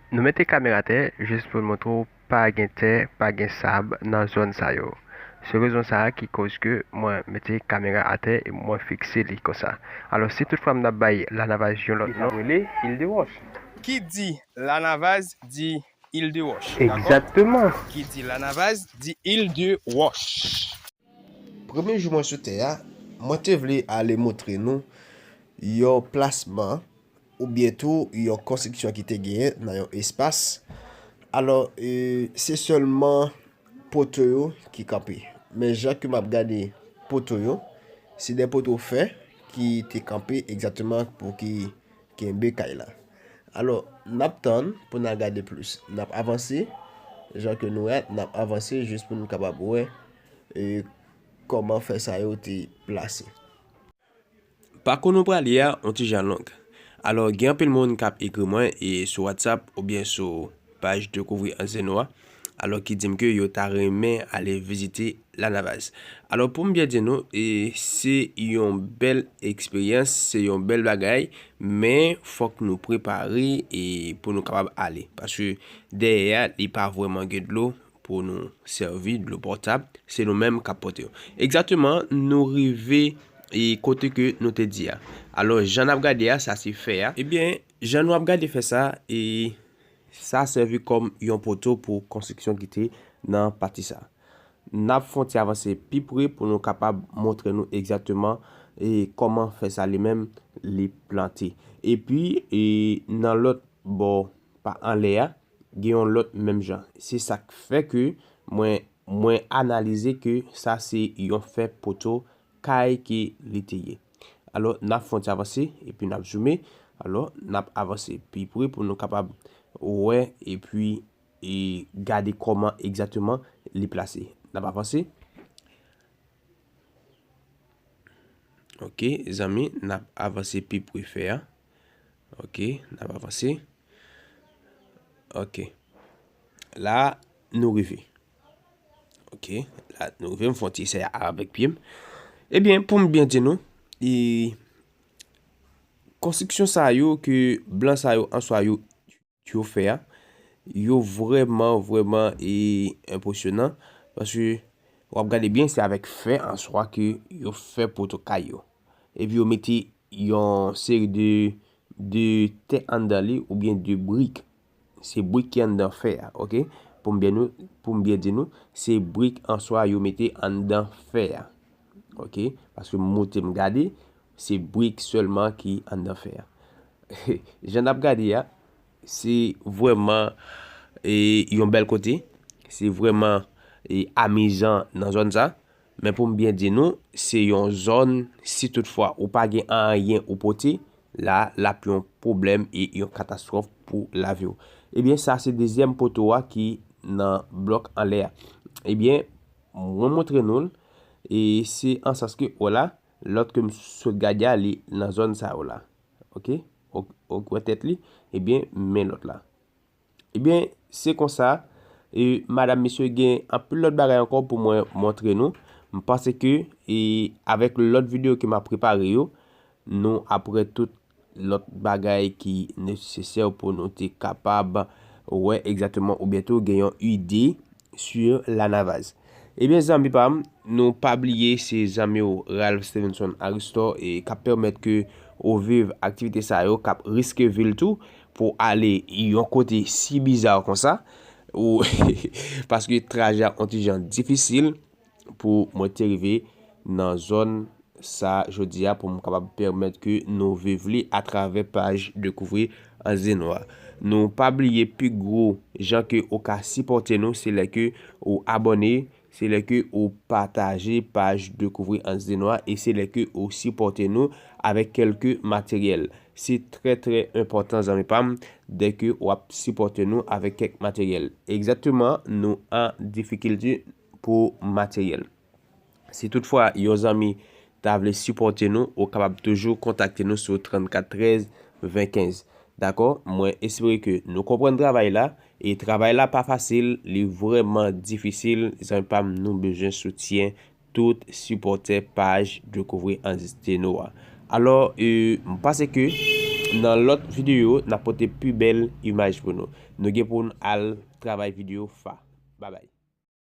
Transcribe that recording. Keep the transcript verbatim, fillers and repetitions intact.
Nou mete kamera atè jis pou n montre w pa gen tè, pa gen sab nan zòn sa yo. Se rezon sa a ki koz ke mwen mete kamera atè e mwen fikse li konsa. Alò, si toutfwa m t ap bay Lanavaz yon lòt non, rele Il de Wòch. Ki di Lanavaz di Il de Wòch. Egzakteman. Ki di Lanavaz di Il de Wòch. Premye jou mwen sou tè a, mwen te vle ale montre nou yon plasman oubyen tou yon konstriksyon ki te genyen nan yon espas. Alò, e, se sèlman poto yo ki kanpe. Men jan ke m ap gade poto yo, se de poto fè ki te kanpe egzakteman pou ki kenbe kay la. Alò, n ap tann pou n al gade plis. N ap avanse, jan ke nou wè, n ap avanse jis pou nou kapab wè, e, kòman fè sa yo te plase. Pakou nou prale a on ti jan long. Alò, gen anpil moun k ap ekri mwen e sou WhatsApp oubyen sou paj Dekouvri Anse Noire, alò ki di m ke yo ta renmen ale vizite Lanavaz. Alò, pou m byen di nou, e, se yon bèl eksperyans, se yon bèl bagay, men fòk nou prepare e pou nou kapab ale. Paske dèyè a, li pa vrèman gen dlo pou nou sèvi, dlo potab, se nou menm k ap pote yo. Egzakteman, nou rive e kote ke nou te di a. Alò, jan n ap gade a, sa se fè a. Ebyen, jan nou ap gade fè sa, e sa sèvi kòm yon poto pou konstriksyon ki te nan pati sa. N ap fè yon ti avanse pi pre pou nou kapab montre nou egzakteman e kòman fè sa li menm li plante. Epi, e nan lòt bò pa anlè a, gen yon lòt menm jan. Se sa k fè ke mwen, mwen analize ke sa se yon fè poto kay ke li te ye. Alò, n ap fè yon ti avanse, epi n ap zoome. Alò, n ap avanse pi pre pou nou kapab wè, epi, e gade kòman egzakteman li plase. N ap avanse. Ok, zanmi, n ap avanse pi pre fè a. Ok, n ap avanse. Ok. La, nou rive. Ok, la, nou rive, m fè yon ti esèy avèk pye m. Ebyen, pou m byen di nou, e, konstriksyon sa yo ke blan sa yo an swa yo, yo fè a, yo vrèman, vrèman, e, enpresyonan, paske w ap gade byen, se avèk fè an swa ke yo fè poto kay yo. Epi yo mete yon seri de, de tè anndan li oubyen de brik. Se brik ki anndan fè a, ok? Pou m byen nou, pou m byen di nou, se brik an swa yo mete anndan fè a. Ok? Paske m moute m gade, se brik sèlman ki anndan fè a. Jan n ap gade a, se vrèman, e, yon bèl kote. Se vrèman, e, amizan nan zòn sa. Men pou m byen di nou, se yon zòn, si toutfwa ou pa gen anyen ou pote, la, l ap yon pwoblèm e yon katastwòf pou lavi w. Ebyen, sa se dezyèm poto a ki nan blòk anlè a. Ebyen, mwen montre nou l, e se an sans ke, wè la, lòt ke m sot gade a, li nan zòn sa yo la. Ok? Ou, ou wè tèt li? Ebyen, men lòt la. Ebyen, se konsa, e, madam, mesye, gen anpil lòt bagay ankò pou mwen montre nou. M panse ke, e, avèk lòt videyo ke m ap prepare yo, nou ap wè tout lòt bagay ki nesesè pou nou te kapab wè egzakteman oubyen tou gen yon ide sur Lanavaz. Ebyen, zanmi pa m, nou pa bliye se zanmi w Ralph Stevenson Aristor e k ap pèmèt ke ou viv aktivite sa yo, k ap riske vi l tou pou ale yon kote si biza konsa, ou paske trajè a on ti jan difisil pou mwen te rive nan zòn sa jodi a pou m kapab pèmèt ke nou viv li atravè paj Dekouvri Anse Noire. Nou pa bliye pi gwo jan ke ou ka sipòte nou, se lè ke ou abòne, se lè ke ou pataje paj Dekouvri Anse Noire e se lè ke ou sipòte nou avèk kèlke materyèl. Se trè, trè enpòtan, zanmi pa m, dè ke w ap sipòte nou avèk kèk materyèl. Egzakteman, nou an difikilte pou materyèl. Si toutfwa yon zanmi ta vle sipòte nou, ou kapab toujou kontakte nou sou trannkat trèz ven kenz. Dakò? Mwen espere ke nou konprann travay la. E travay la pa fasil, li vrèman difisil. Zanmi pa m, nou bezwen soutyen tout sipòtè paj Dekouvri Anse Noire. Alò, e, m panse ke Nan lòt videyo, n ap pote pi bèl imaj pou nou. Nou gen pou n al travay videyo fa. Babay.